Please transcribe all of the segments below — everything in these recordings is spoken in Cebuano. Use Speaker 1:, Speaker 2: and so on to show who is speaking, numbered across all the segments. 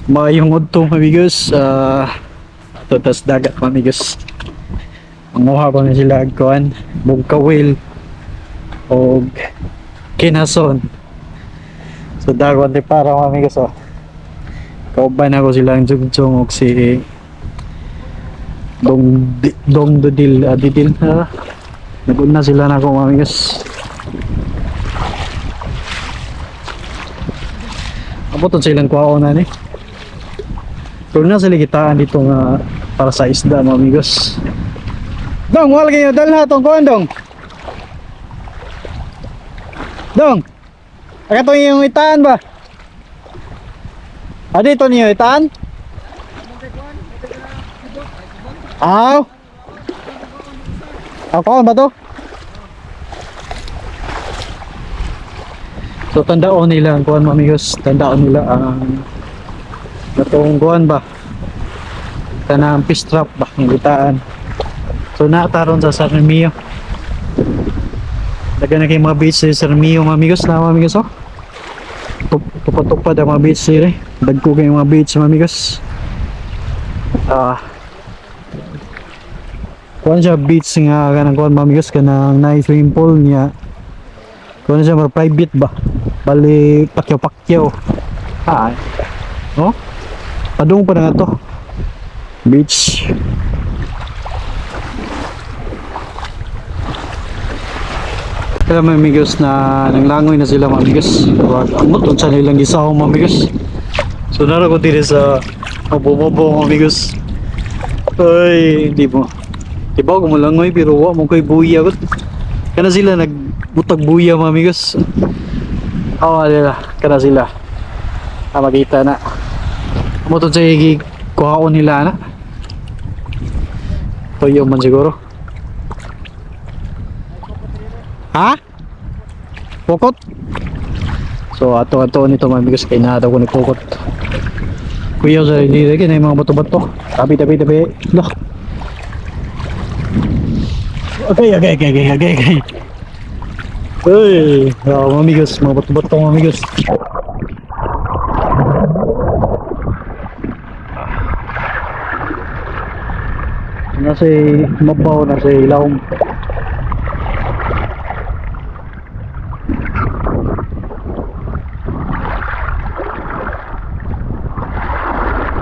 Speaker 1: Maayong udto, amigos. Ato tas dagat, amigos. Manguha ko na sila og kuan, bugkawil og kinason. So dagon di para, mga amigos, oh. Kauban ako sila ang jugjong og si Dong Dong Dudil, Didil. Naguna sila na ako, mga amigos. Abot silang kuwaon na ni. Pero na sila kitaan dito nga para sa isda, mga amigos. Dong, wala kayo dalha tong kuwan, dong. Dong. Aka tong iyong itaan ba? Ah, dito niyo itaan? Aw. Ako ba to? So tandaon nila ang kuwan, mga amigos, tandaon nila ang natong kuwan ba? Kanang fish trap ba ng gitaan. So naataron sa San Mio. Dagan na kay mga beach sa San Mio, mga amigos, na mga amigos, oh. Tupad-tupad ang mga beach diri. Dagko kay mga beach, mga amigos. Ah. Kuan siya beach nga kanang kuan, mga amigos, kanang nice swimming pool niya. Kuan siya mga private ba? Bali pakyaw-pakyaw. Ah. Oh. Padung pa na nga to. Beach. Kaya, mga amigos, na nanglangoy na sila, mga amigos. Wag amot unsa nilang gisahom, mga amigos. So nara ko diri sa mabubobo, mga amigos. Ay, di mo. Di ba ko molangoy pero wa mo koy buya gud. Kana sila nagbutag buya, mga amigos. Awa nila, kana sila. Ah, makita na. Amo to sa kuhaon nila na. Tuyo man siguro. Ha? Pukot? So ato ato nito, mga amigos, kay nadaw ko ni pukot. Kuya sa hindi rin kay mga bato-bato. Tabi tabi tabi. Loh. Okay. Uy, oh, mga amigos, mga bato-bato, mga amigos. Nasa mabaw, nasa ilawom.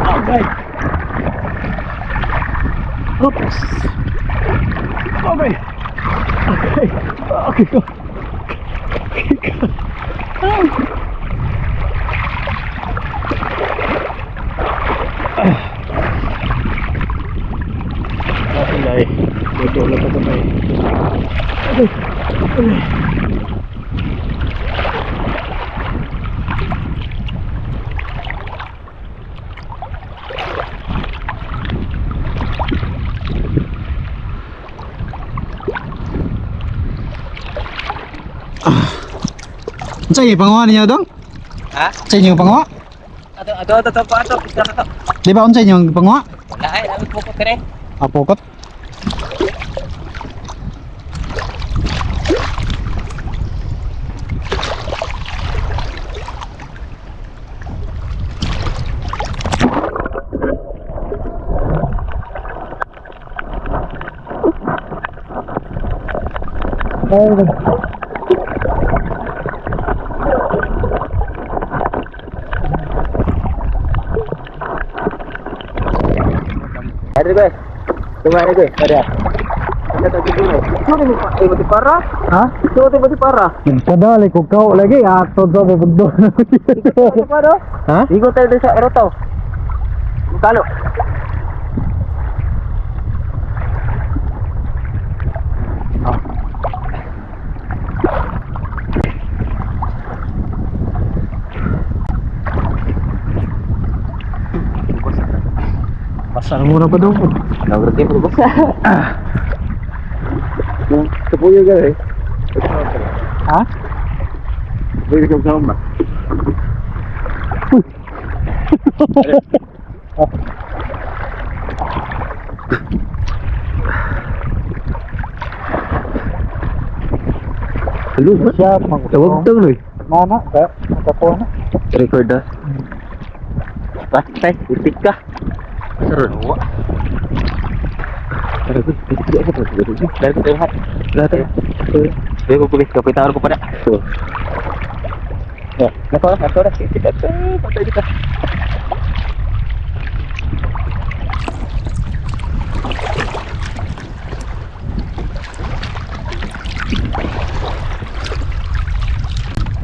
Speaker 1: Okay. Oops. Okay. Okay. Okay, go. Okay, go. Ah. Ah. Okay, dai. Dudulot ako na eh. Okay. Okay. Unsa inyo panguha ninyo, dong?
Speaker 2: Ha?
Speaker 1: Unsa inyo panguha?
Speaker 2: Ato, ato, ato, ato, ato, ato, ato.
Speaker 1: Di ba unsa inyo panguha?
Speaker 2: Wala ay, namin po ko kere.
Speaker 1: Apokot.
Speaker 2: Ada guys. Tumara guys, ada. Ada tak dulu. Eh, mati parah.
Speaker 1: Ha?
Speaker 2: Ito mati parah.
Speaker 1: Nagpadali ko kau lagi ato do bugdo.
Speaker 2: Ito pa do.
Speaker 1: Ha?
Speaker 2: Igo tayo doon sa Eroto. Kalo.
Speaker 1: Basa na muna pa dong.
Speaker 2: Nagrati mo basa. Kapuyo ka eh.
Speaker 1: Ha?
Speaker 2: Pwede kang sama. Hello,
Speaker 1: Siya
Speaker 2: tawag tang eh.
Speaker 1: Mana ka? Kapo na.
Speaker 2: Record na. Basta, ipit ka. Sarun. Tara, ko, Dari ko tayo lahat. Lahat tayo. Dari ko kulit, kapitan ko pada. Ya, nako na, nako na. Kita patay kita.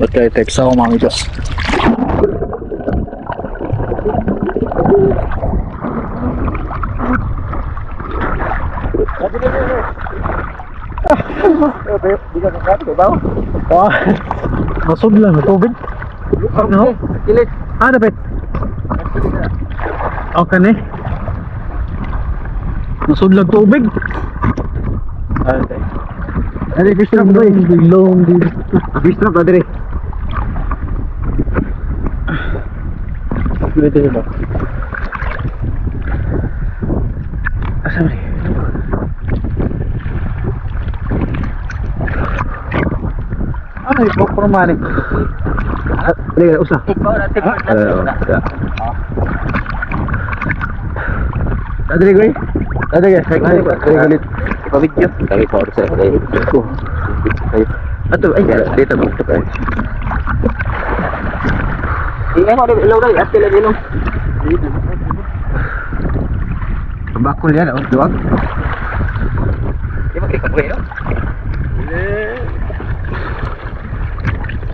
Speaker 1: Okay, text ako mga amigos.
Speaker 2: Di ka kakati, ba?
Speaker 1: Ah, masud lang ang tubig. No?
Speaker 2: Kilit.
Speaker 1: Ah, dapat. Okay ni. Masud lang tubig.
Speaker 2: Ano, fish trap
Speaker 1: Long, long,
Speaker 2: Fish trap na dire. Dito ba? Asa ni?
Speaker 1: Ano yung purmani?
Speaker 2: Dili usa. Adre goy. Adre guys, adre gulit. Pa-video. Kami pa sa ko. Ato ay dito mo ito ay. Iya mo ilaw dai ate lagi ilaw. Bakul yan oh, duwag. Di ba kay kabuhi no?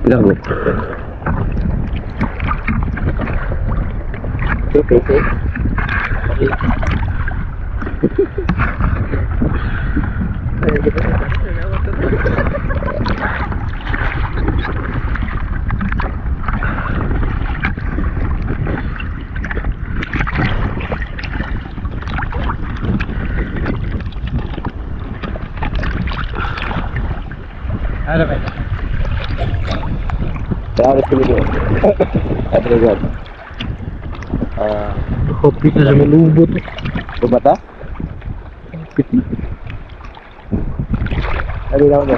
Speaker 2: Ilaw mo. Okay, okay.
Speaker 1: Ano ba?
Speaker 2: Tawag ko dito. Adre god. Ah,
Speaker 1: Hopit na sa malubot.
Speaker 2: bumata?
Speaker 1: Hopit na.
Speaker 2: Ano lang mo?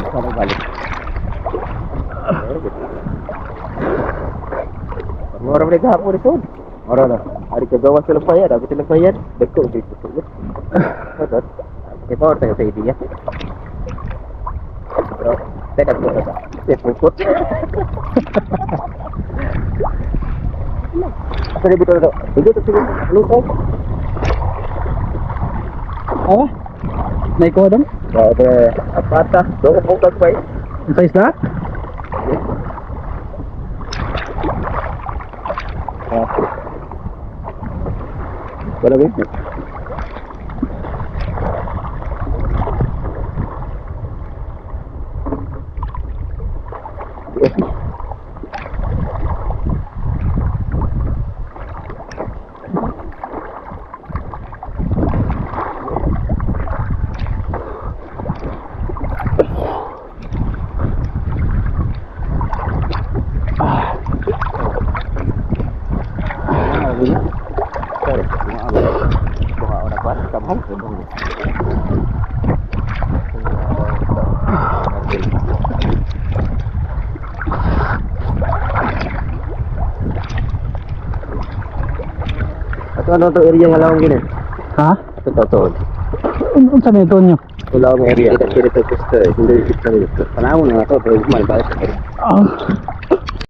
Speaker 2: Para balik. Orang mereka hapus di sun. Orang dah. Hari ke bawah sila bayar, aku sila bayar. Betul betul betul. Betul. Kita orang tengok saya dia. Bro, saya dah buat tak? Saya pukul. Apa dia betul tak? Betul tak betul. Lu kau?
Speaker 1: Oh? Naikuha dong?
Speaker 2: Ada apa tak? Dong buka baik.
Speaker 1: Ang size na?
Speaker 2: Wala ba? Ato ano to area nga lawong gini?
Speaker 1: Ha?
Speaker 2: Ato to to.
Speaker 1: Unsa may ito nyo?
Speaker 2: Wala akong area. Kita kiri to gusto eh. Hindi kita dito. Panahon na to pero man ba.
Speaker 1: Ah.